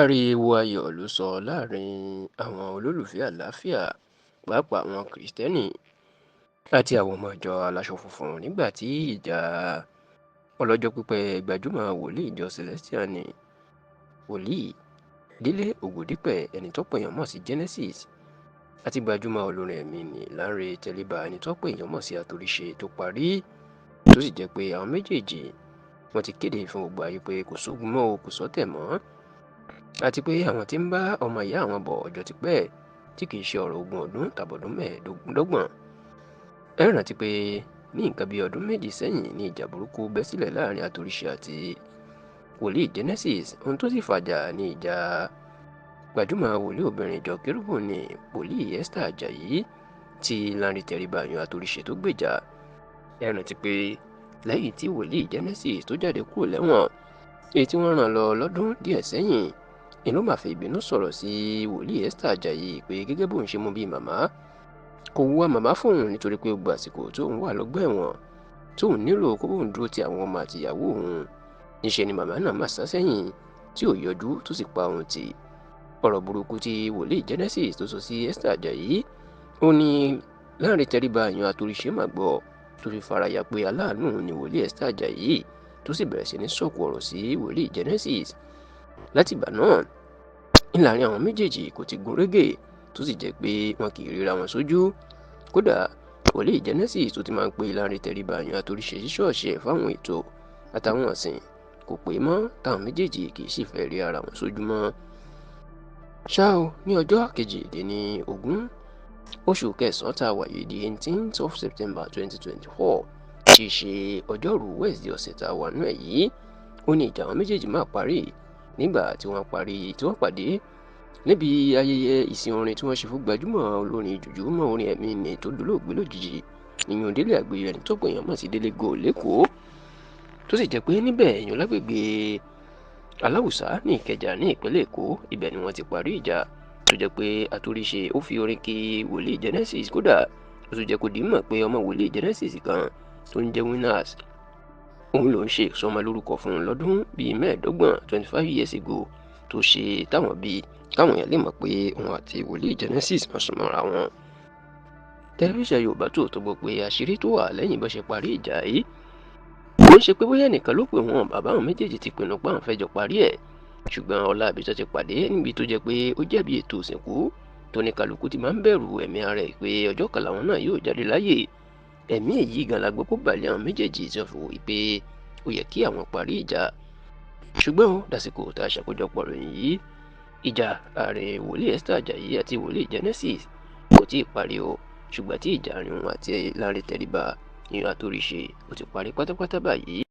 Ariwo ayọ̀ ló sọ láàrin àwọn olólùfẹ́ àlàáfíà, pàápàá àwọn Kìrìsìtẹ́nì àti àwọn ọmọ ìjọ aláṣọ funfun nígbà tí ìjà ọlọ́jọ́ pípẹ́ gbajúmọ̀ wòlíì ìjọ Celestial ní Wòlíì Délé Ògòdípẹ̀, ẹni tọ́pọ̀ èèyàn mọ̀ sí Genesis, àti gbajúmọ̀ olórin ẹ̀mí ní Lánrè Tẹríba, ẹni tọ́pọ̀ èèyàn mọ̀ sí Àtòríṣe tó parí, tó sì jẹ́ pé àwọn méjèèjì wọ́n ti kéde fún gbogbo ayé pé kò sógun mọ́ o, kò sọ́tẹ̀ mọ́, àti pé àwọn tí ń bá ọmọ ìyá àwọn bọ̀ ọjọ́ ti pẹ́ tí kì í ṣe ọ̀rọ̀ ogún ọdún tàbọ̀dún mẹ́ẹ̀ẹ́dọ́gbọ̀n. Ẹ rántí pé ní nǹkan bíi ọdún 2 sẹ́yìn ní ìjà burúkú bẹ́ sílẹ̀ láàrin Àtòríṣe àti wòlíì Genesis. Ohun tó sì fàjà ní ìjà gbajúmọ̀ wòlíì obìnrin ìjọ kérúbù ní wòlíì Esther Ajayi tí Lánrè Tẹríba yan Àtòríṣe tó gbèjà. Ẹ rántí pé lẹ́yìn tí wòlíì Genesis tó jáde kúrò lẹ́wọ̀n èyí tí wọ́n rán lọ lọ́dún díẹ̀ sẹ́yìn, ìlú máa fi ìbínú sọ̀rọ̀ sí wòlíì Esther Ajayi pé gẹ́gẹ́ bóun ṣe mú bíi màmá, kò wúwa màmá fóun nítorí pé gbogbo àsìkò tóun wà lọ́gbà ẹ̀wọ̀n tóun nílò kó bóun dúró ti àwọn ọmọ àtìyàwó òun, níṣẹ́ ni màmá náà máa sá sẹ́yìn tí ò yọjú tó sì pa òun tì. Ọ̀rọ̀ burúkú tí wòlíì Genesis tó sọ sí Esther Ajayi ó ní Lánrè Tẹríba yan Àtòríṣe máa gbọ́ tó fi faraya pé aláàánú ni wòlíì Esther Ajayi, tó sì bẹ̀rẹ̀ sí ní sọ̀kò ọ̀rọ̀ sí wòlíì Genesis. Látìgbà náà ìlàrin àwọn méjèèjì kò ti gún régé, tó sì jẹ́ pé wọn kì í ríra wọn sójú. Kódà wòlíì Genesis tó ti máa ń pe Lánrè Tẹríba yan Àtòríṣe sí ṣọ́ọ̀ṣì ẹ̀ fáwọn ètò àtàwọn ọ̀sìn kò pé mọ́, táwọn méjèèjì kì í sì fẹ́ rí ara wọn sójú mọ́. Ṣá o, ní ọjọ́ 22 oṣù kẹsàn-án tá a wà yìí, di 18th of September 2024, tí í ṣe ọjọ́rùú Wednesday ọ̀sẹ̀ tá a wà nú ẹ̀ yìí, ó ní ìjà àwọn méjèèjì máa parí nígbà tí wọ́n parí tí wọ́n pàdé níbi ayẹyẹ ìsìn orin tí wọ́n ṣe fún gbajúmọ̀ olórin jùjú mọ́ orin ẹ̀mí ní tó dolóògbé lójijì, ìyún Délé Àgbéyọ̀, ẹni tọ́pọ̀ èèyàn mọ̀ sí Délé Gold lẹ́kọ̀ọ́, tó sì jẹ́ pé níbẹ̀ èèyàn lágbègbè Aláwùsá ní Ìkẹjà ní ìpínlẹ̀ Èkó, ibẹ̀ ni wọ́n ti parí ìjà tó jẹ́ pé Àtòríṣe ó fi orin kí wòlíì Genesis. Kódà ó tún jẹ́ kó di mọ̀ pé ọmọ wòlíì Genesis kan tó ń jẹ́ Winners òun ló ń ṣe ìsọmọ lórúkọ fún un lọ́dún bíi 25, 25 years ago, tó ṣe táwọn bíi káwọn èèyàn lè mọ̀ pé òun àti wòlíì Genesis wọ́n súnmọ́ra wọn. Tẹlifíṣàn Yorùbá Tòótọ́ gbọ́ pé àṣírí tó wà lẹ́yìn bó ṣe parí ìjà yìí kò ń ṣe pé bóyá ẹnìkan ló pè wọ́n, bàbá àwọn méjèèjì ti pinnu pé àwọn fẹ́ jọ parí ẹ̀, ṣùgbọ́n ọlá àbí tó ti pàdé níbi tó jẹ́ pé ó jẹ̀bi ètò òsìnkú tó ní kálukú ti máa ń bẹ̀rù ẹ̀mí ara ẹ̀ pé ọjọ́ kan làwọn náà yóò jáde láyè. Ẹ̀mí èyí gan la gbọ́ kó balẹ̀ àwọn méjèèjì tí wọ́n fi wòye pé ó yẹ kí àwọn parí ìjà. Ṣùgbọ́n ó dàsìkò tá a ṣàkójọpọ̀ ròyìn yìí, ìjà àárín wòlíì Esther Ajayi àti wòlíì Genesis kò tí ì parí o, ṣùgbọ́n tí ìjà àárín òun àti Lánrè Tẹríba ìyẹn Àtòríṣe ó ti parí pátápátá báyìí.